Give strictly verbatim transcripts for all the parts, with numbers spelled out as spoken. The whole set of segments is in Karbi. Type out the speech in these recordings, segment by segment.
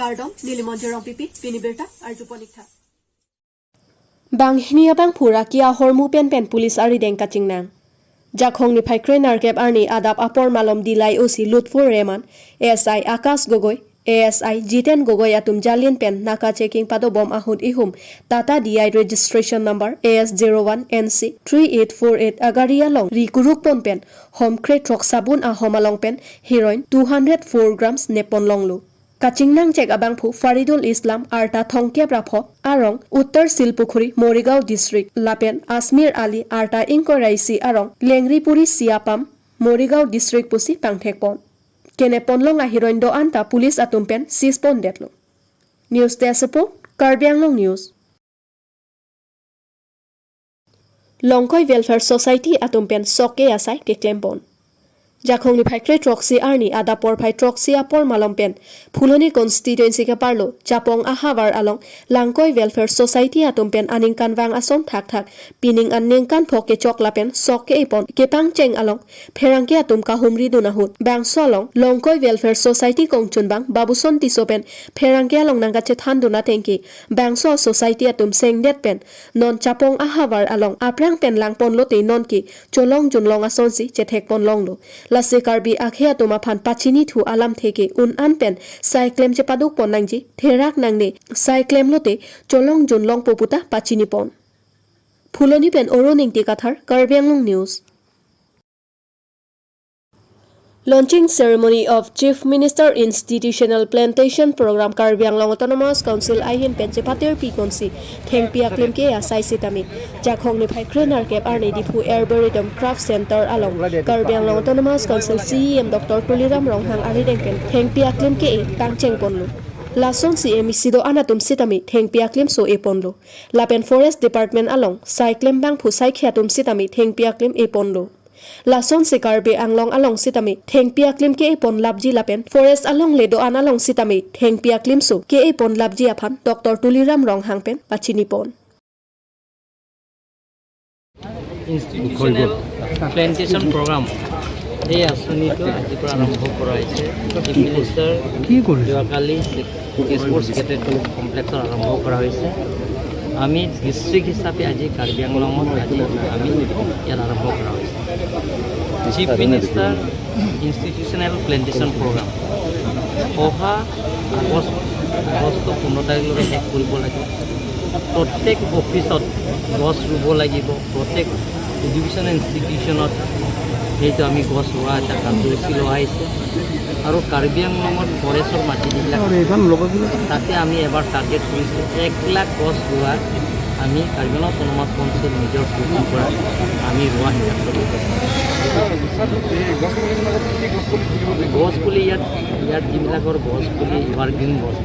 Kardom, neli Monjir Rongpipi, pini birta arjupon ik tha. Banghini abangphu raki ahormu pen pen police arideng kachingnang. Jakhong niphai kre nerkep arni adap apor malom Dillai O C Lutfur Rehman, A S I Akash Gogoi, A S I Jiten Gogoi atum jalin pen naka checking padobom ahut ihum Tata D I registration number A S zero one N C three eight four eight agari along ri kuruk pon pen hom kre throk sabun ahom along pen heroin two hundred four grams nepon longlo. Kachingnang chek abangphu Faridul Islam arta thongkep ra pho arong Uttar Silpukhuri Morigaon district lapen Asmir Ali arta ingkoi ra isi arong Lengripuri Siapam Morigaon district pusi pangthekpon. Kenepon long aheroin do-an ta police atum pen seize pondetlo. News Desk report, Karbi Anglong News. Longkoi Welfare Society atum pen sok ke asai keklempon. Jakhong niphai kre throksi arni adap porphai throksi apor malom pen Phuloni constituency keparlo Chapong ahavar along Longkoi Welfare Society atum pen aningkanvang ason thakthak pining an ningkan pho kechok lapen sok ke-epon kepangcheng along pherangke atum kahumri dun ahut bangso along Longkoi Welfare Society kongchunbang Babuson Tisso pen pherangke along nangkachethan dun ateng ke bangso society atum sengdet pen non Chapong ahavar along aphrang pen langpon lote non ke cholong junlong asonsi chethekpon longlo. Lasi Karbi akhei atum aphan pachinithu alamthe ke un-an pen sai klem chepadukpon nangji, therak nangne, sai klem lote cholong junlongpo puta pachinipon. Phuloni pen Arun Ingti Kathar, Karbi Anglong News. Launching ceremony of Chief Minister Institutional Plantation Programme Karbi Anglong Autonomous Council ahin pen chepatir piponsi thengpi aklim ke asai sitame Jakhong niphai kre nerkep arni Diphu Arboretum Craft Center along Karbi Anglong Autonomous Council C E M Doctor Tuliram Ronghang arideng pen thengpi aklim ke pangchengponlo. Lasonsi M E C do-an atum sitame thengpi aklim so-eponlo. Lapen Forest Department along sai klembangphu saikhi atum sitame thengpi aklim eponlo. Lasonsi Karbi Anglong along sitame thengpi aklim ke-epon lapji lapen Forest alongle do-an along sitame thengpi aklim so ke-epon lapji aphan Doctor Tuliram Ronghang pen pachinipon. Institutional plantation programme, এই আঁচনিটো আজিৰ পৰা আৰম্ভ কৰা হৈছে। Chief minister কি কৰিছে? যোৱাকালি তেজপুৰ ছেক্ৰেটাৰিয়েট কমপ্লেক্সত আৰম্ভ কৰা হৈছে। আমি ডিষ্ট্ৰিক্ট হিচাপে আজি কাৰ্বি আংলঙত আজি আমি ইয়াত আৰম্ভ কৰা হৈছে। Chief minister institutional plantation programme অহা আগষ্ট, আগষ্ট পোন্ধৰ তাৰিখলৈকে শেষ কৰিব লাগে। প্ৰত্যেক অফিচত গছ ৰুব লাগিব, প্ৰত্যেক এডুকেশ্যন ইনষ্টিটিউচনত সেইটো আমি গছ ৰোৱা এটা কাৰ্যসূচী লোৱা হৈছে। আৰু কাৰ্বি আংলঙত ফৰেষ্টৰ মাটি যিবিলাক আৰু এইখন লগাই দিলে। তাতে আমি এবাৰ টাৰ্গেট কৰিছোঁ এক লাখ গছ ৰোৱা। আমি কাৰ্বি আংলং অট'নমাছ কাউন্সিল নিজৰ পুঁজিৰ পৰা আমি ৰোৱা হিচাপ কৰি আছোঁ। ছাৰ, এই গছ পুলিবিলাকত কি কি গছ পুলি তুলিব লাগিব? গছ পুলি ইয়াত, ইয়াত যিবিলাকৰ গছ পুলি এভাৰগ্ৰীণ গছ,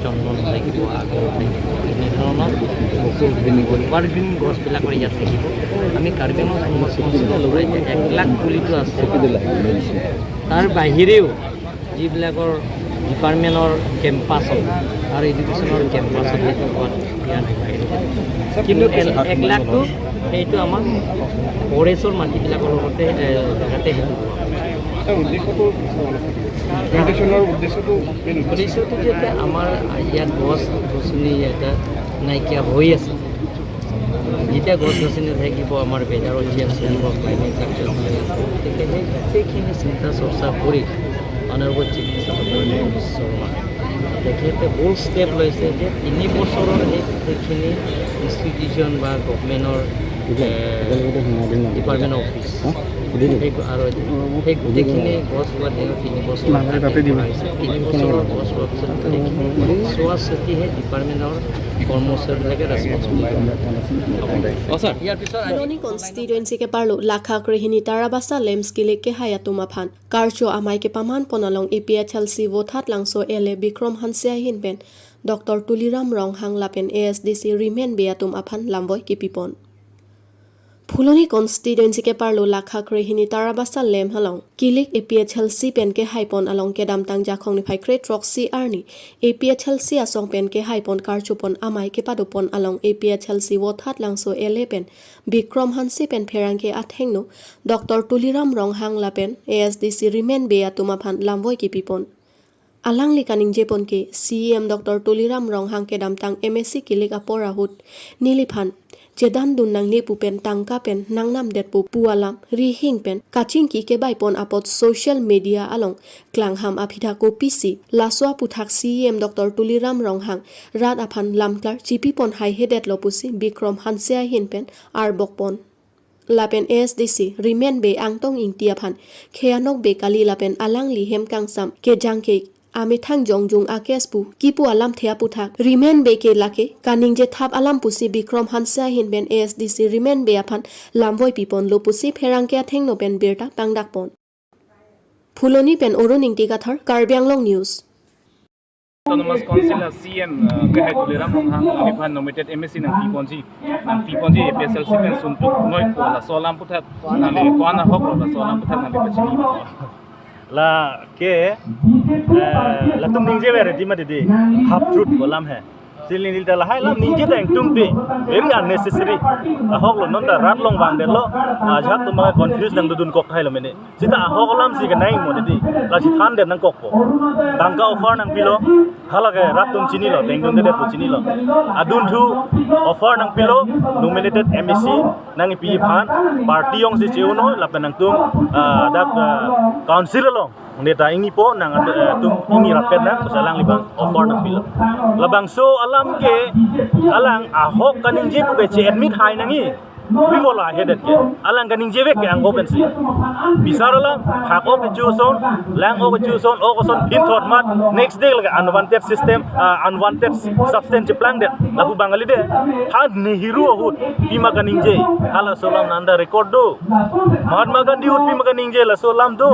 চন্দন লাগিব, আগৰ লাগিব, এনেধৰণৰ এভাৰগ্ৰীণ গছবিলাকৰ ইয়াত থাকিব। আমি কাৰ্বি আংলং অট'নমাছ কাউন্সিলৰ পৰা এতিয়া এক লাখ পুলিটো আছে। তাৰ বাহিৰেও যিবিলাকৰ ডিপাৰ্টমেণ্টৰ কেম্পাছত আৰু এডুকেশ্যনৰ কেম্পাছত সেইটো ইয়াত বাহিৰে। কিন্তু এল-, এক লাখটো সেইটো আমাৰ ফৰেষ্টৰ মাটিবিলাকৰ লগতে, এ, জেগাতে সেইটো। ছাৰ, উদ্দেশ্যটো, প্লেণ্টেশ্যনৰ উদ্দেশ্যটো মেইন উদ্দেশ্য? উদ্দেশ্যটো যে এতিয়া আমাৰ ইয়াত গছ গছনি এটা নাইকিয়া হৈ আছে। যেতিয়া গছ গছনি থাকিব, আমাৰ ৱেডাৰৰ চেঞ্জ হ'ব, ক্লাইমেট চেঞ্জ হ'ব, গতিকে সেই গোটেইখিনি চিন্তা চৰ্চা কৰি honourable chief minister doctor Himanta বিশ্ব শৰ্মা তেখেতে বোল্ড ষ্টেপ লৈছে যে তিনি বছৰৰ সেই গোটেইখিনি ইনষ্টিটিউচন বা গভৰ্ণমেণ্টৰ, এ, ডিপাৰ্টমেণ্ট অফিচ, সেই আৰু সেই গোটেইখিনি গছ ৰোৱা তেওঁ তিনি বছৰ তাতে দিব। তিনি বছৰৰ গছ ৰোৱাৰ পিছত গোটেইখিনি চোৱা চিতি সেই ডিপাৰ্টমেণ্টৰ কৰ্মচাৰীবিলাকে ৰেছপন্সিবিলিটি ল'ব। অ, ছাৰ। ইয়াৰ পিছত আজি Phuloni constituency keparlo Lakha krehini Tarabasa Lems kilik kehai atum aphan karcho amei kepamanpon along A P H L C Vothatlangso L A Bikrom Hanse ahin pen Doctor Tuliram Ronghang lapen A S D C Rimen Bey atum aphan lamvoi kepipon. Phuloni constituency keparlo Lakha krehini Tarabasa Lem along kilik A P H L C pen kehaipon along kedamtang Jakhong niphai kre throksi arni A P H L C asong pen kehaipon karchopon amei kepadopon along A P H L C Vothatlangso L A pen Bikrom Hanse pen pherangke athengno Doctor Tuliram Ronghang lapen A S D C Rimen Bey atum aphan lamvoi kepipon. Alangli kaningje pon ke C E M Doctor Tuliram Ronghang kedamtang M A C kilik apor ahut neliphan chedandun nangne pu pen tangka pen nangnamdetpo pu alam rihing pen kachingki kebai pon apot social media along klangham aphi ta kopisi laso aputhak C E M Doctor Tuliram Ronghang rat aphan lamklar chipi pon haihedetlo pusi Bikrom Hanse ahin pen arbok pon. Lapen A S D C Rimen Bey Angtong Ingti aphan khei anok bey kali lapen alangli hem kangsam kejang ke amethang jongjung a-case pu kipu alamthe aputhak Rimen Bey ke lake kaningje thap alam pusi Bikrom Hanse ahin pen A S D C Rimen Bey aphan lamvoi pi ponlo pusi pherangke athengno pen birta pangdak pon. Phuloni pen Arun Ingti Kathar, Karbi Anglong News. Autonomous Council a C E M, uh, kehai Tuliram Ronghang, neliphan nominated M A C nangpi ponji, nangpi ponji A P H L C pen sungtuk noi ko laso alam aputhak, nangli ko-an ahok lo laso alam aputhak nangli pachini. Lake, eh, latum ningje very di ma didi, half truth pu alam he. Sili neli ta lahai alam ningje ta ingtung te, very unnecessary. Ahok lo non ta rat along vangdetlo, ajahak atum abang confuse nangdodun kok thai lo mene. Sita ahok alam si kenai mo didi, la si thandet nangkokpo. Tangka offer nangpilo, halake rat atum chinilo, tengdundedet pu chinilo. Adunthu offer nangpilo, nominated M A C nangpi aphan, party jongsi che-un noi, lapen nangtum, ah, dak, ah, council along neta ingnipo nang, eh, tum ingni rapet nang, pusi alangli abang offer nangpilo. Labangso alam ke alang ahok kaningje pu ke che-admit hai nangji. Pi pulo hedet ke. Alang kaningje vek ke angko pensi. Bisar alam, hak ok kecho ason, lang ok kecho ason, ok ason phinthot mat, next day lake unwanted system, ah, unwanted substance cheplangdet. Lapu abang kalite, ha Nehru ahut pima kaningje, halaso alam non ta record do. Mahatma Gandhi ahut pima kaningje, laso alam do.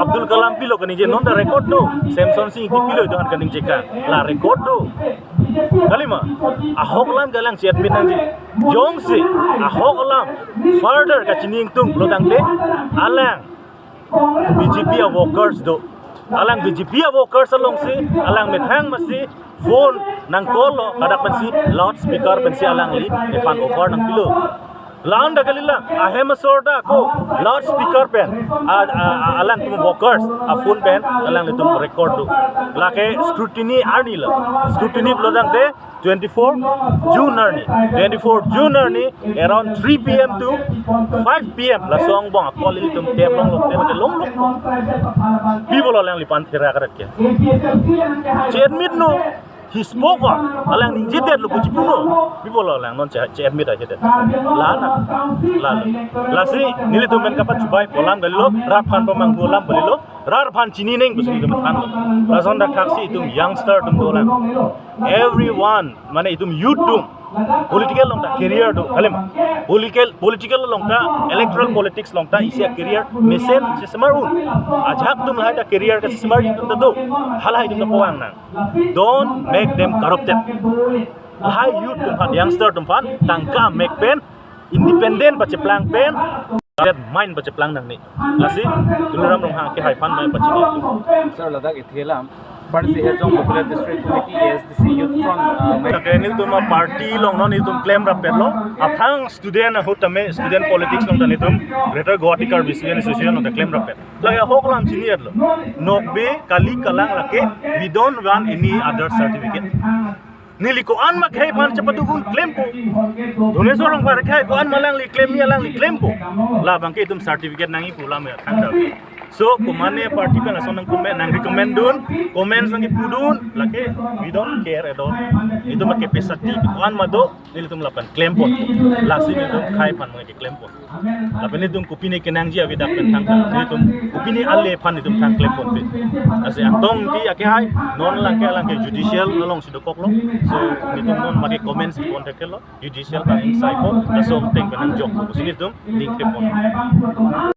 Abdul Kalam pilo kaningje, non ta record do. Semsonsing Ingti pilo itum aphan kaningje ka, la record do. Kalima, ahok alam ke alang che-admit nangji. Jongsi ahok alam further kachini ingtung pulo tangte, alang B J P a-workers do. Alang B J P a-workers alongsi, alang methang masi phone nang call lo, hadak pensi loudspeaker pensi alangli nephan offer nangpilo. La-an ta kalilang, ahem asor ta ako loudspeaker pen, a, a, a, alangtum workers a-phone pen alanglitum record do. Lake scrutiny arni lo. Scrutiny pulo tangte twenty-four June arni. Twenty-four June arni around three P M to five P M laso angbong a-call ilitum tep longlok, tep longlok. Pi pulo alangliphan thera karet ke. Che-admit non, he spoke on, alang ningjedetlo pu chipunon. Pi pulo alang non che, che-admit ajedet. La na, la lo. Lasi nelitum pen kapachubai pu alam kalilo, rat aphan pamanghu alam kalilo, rat aphan chini neng pusi nelitum thanlo. Lason dak thaksi itum youngster atum dolang. Everyone, mane itum youth atum, political along ta career do, halim. Political, political along ta, electoral politics along ta isi a-career mesen sesemar un. Ajahak atum lahai ta career kesesemar atum ta do. Halahai atum ta pavang nang. Don't make them corrupted. Lahai youth atum aphan, youngster atum aphan tangka mek pen, independent pacheplang pen, that mind pacheplang nangne. Lasi Tuliram Ronghang kehai aphan mai pachini. Sir, ladak ithe alam, Parsi Hejong Popular District Committee, A S D C Youth Front, uh, mai. Lake nelitum a-party along non nelitum klem rapetlo. Aphrang student ahut tame, student politics along ta nelitum Greater Guwahati Karbi Student Association along ta klem rapet. Lake ahok alam chini-etlo. Nokbe kali kalang lake, we don't want any other certificate. Neli ko-an ma khei aphan chepadukun klempo. Doneswar Rongphar khei ko-an ma alangli klemji, alangli klempo. Labang ke itum certificate nangji pu alam ya thangta. So, komane party pen lason nang comment, nang recommend dun, comments nangkipudun, lake we don't care at all. Itum ke capacity ko-an ma do, nelitum lapen klempon. Lasi nelitum khei aphan ma keklempon. Lapen nelitum kopine kenangji avedak pen thangta. Nelitum kopine ale aphan nelitum thang klemponpe. Lasi Angtong Ingti akehai, non alangke, alangke judicial alongsi dokoklo. So, nelitum non mate comments pontheklo, judicial ta ingsai po, laso ateng pen nangjok pusi nelitum ning klepon.